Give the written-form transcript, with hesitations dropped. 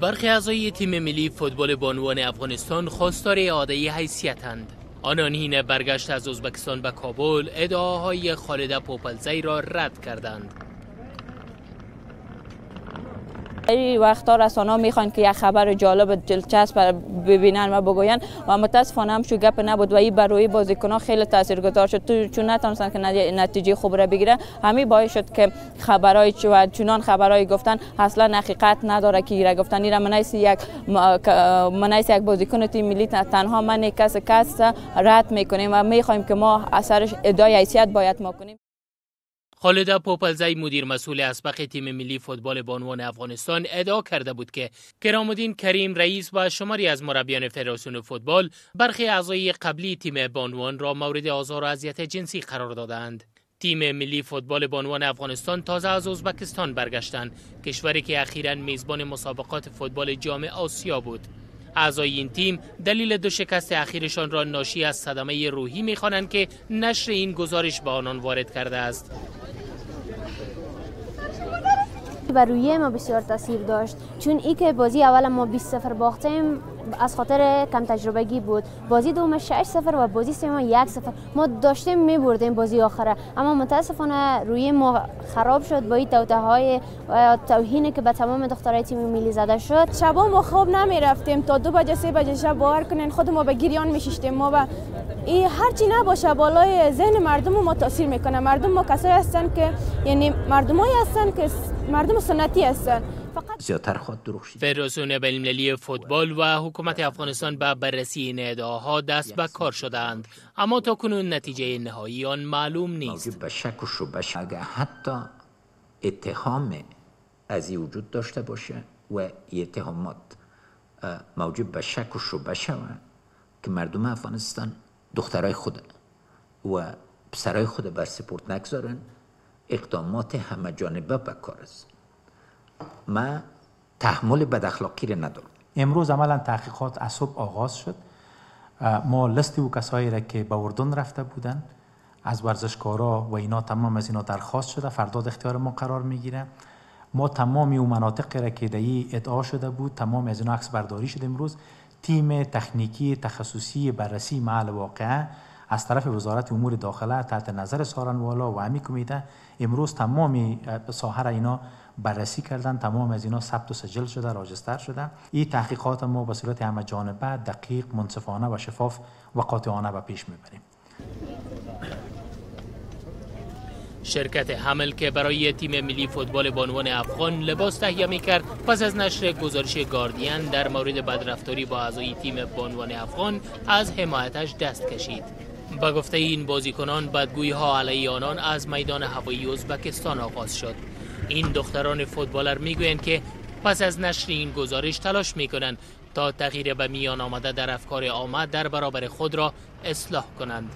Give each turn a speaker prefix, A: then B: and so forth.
A: برخی اعضای تیم ملی فوتبال بانوان افغانستان خواستار اعاده حیثیتند. آنان حین برگشت از ازبکستان به کابل ادعاهای خالده پوپلزی را رد کردند.
B: این وقتا رسانه‌ها میخوان که یک خبر جالب دلچسب ببینن و بگوین و متاسفانه هم شو گپ نبود و این برای بازیکن‌ها خیلی تاثیرگذار شد، چون نتونستن که نتیجه خوب را بگیرن. همین باعث شد که خبرای و چنان خبرای گفتن اصلا حقیقت نداره که ایرا گفتن. ایرا منیس یک بازیکن تیم ملی تنها من کس رد میکنیم و میخوایم که ما اثرش ادعای حیثیت باید ما کنیم.
A: خالده پوپلزی مدیر مسئول اسبق تیم ملی فوتبال بانوان افغانستان ادعا کرده بود که کرام‌الدین کریم رئیس و شماری از مربیان فدراسیون فوتبال برخی اعضای قبلی تیم بانوان را مورد آزار و اذیت جنسی قرار دادند. تیم ملی فوتبال بانوان افغانستان تازه از ازبکستان برگشتند، کشوری که اخیراً میزبان مسابقات فوتبال جام آسیا بود. اعضای این تیم دلیل دو شکست اخیرشان را ناشی از صدمه روحی می‌خوانند که نشر این گزارش به آنان وارد کرده است.
C: بر روی ما بسیار تاثیر داشت، چون ای که بازی اول ما 20-0 باختیم از خاطر کم تجربگی بود، بازی دوم 6-0 و بازی سوم 1-0 ما داشتیم میبردیم بازی آخره، اما متاسفانه روی ما خراب شد با این توطئه‌های و توهینی که به تمام دخترای تیم ملی زده شد.
D: شبا ما خواب نمیرفتیم تا 2 بجه 3 بجه شب، باور کنین خود ما به گریان میشیشتیم. ما به این هرچی نباشه بالای ذهن مردم ما تاثیر میکنه. مردم ما کسایی هستن که یعنی مردمایی هستن که مردم سنتی هستن.
E: زیادتر خود دروغ شد.
A: فدراسیون بین‌المللی فوتبال و حکومت افغانستان به بررسی این ادعاها دست به کار شدند، اما تا کنون نتیجه نهایی آن معلوم نیست.
E: به شک و شبه اگر حتی اتهام از این وجود داشته باشه و اتهامات موجب به شک و شبه شود که مردم افغانستان دخترای خود و پسرای خود بر سپورت نگذارن، اقدامات همه جانبه به کار است. ما تحمل بد اخلاقی را ندارم.
F: امروز عملا تحقیقات از صبح آغاز شد. ما لست او کسایی را که به اردن رفته بودن از ورزشکارا و اینا تمام از اینا درخواست شده، فردا اختیار ما قرار میگیره. ما تمامی او مناطقی را که در ادعا شده بود تمام از اینا عکس برداری شد. امروز تیم تکنیکی تخصصی بررسی محل واقعه از طرف وزارت امور داخله تحت نظر سارنوالا و همی کمیته امروز تمام ساحه را اینا بررسی کردن، تمام از اینا ثبت و سجل شده، راجستر شده. این تحقیقات ما به صورت همه جانبه، دقیق، منصفانه و شفاف و قاطعانه به پیش میبریم.
A: شرکت حمل که برای تیم ملی فوتبال بانوان افغان لباس تهیه می‌کرد، پس از نشر گزارش گاردین در مورد بدرفتاری با اعضای تیم بانوان افغان از حمایتش دست کشید. با گفته این بازیکنان بدگویی‌ها علیه آنان از میدان هوایی ازبکستان آغاز شد. این دختران فوتبالر میگویند که پس از نشر این گزارش تلاش میکنند تا تغییر به میان آمده در افکار عامه در برابر خود را اصلاح کنند.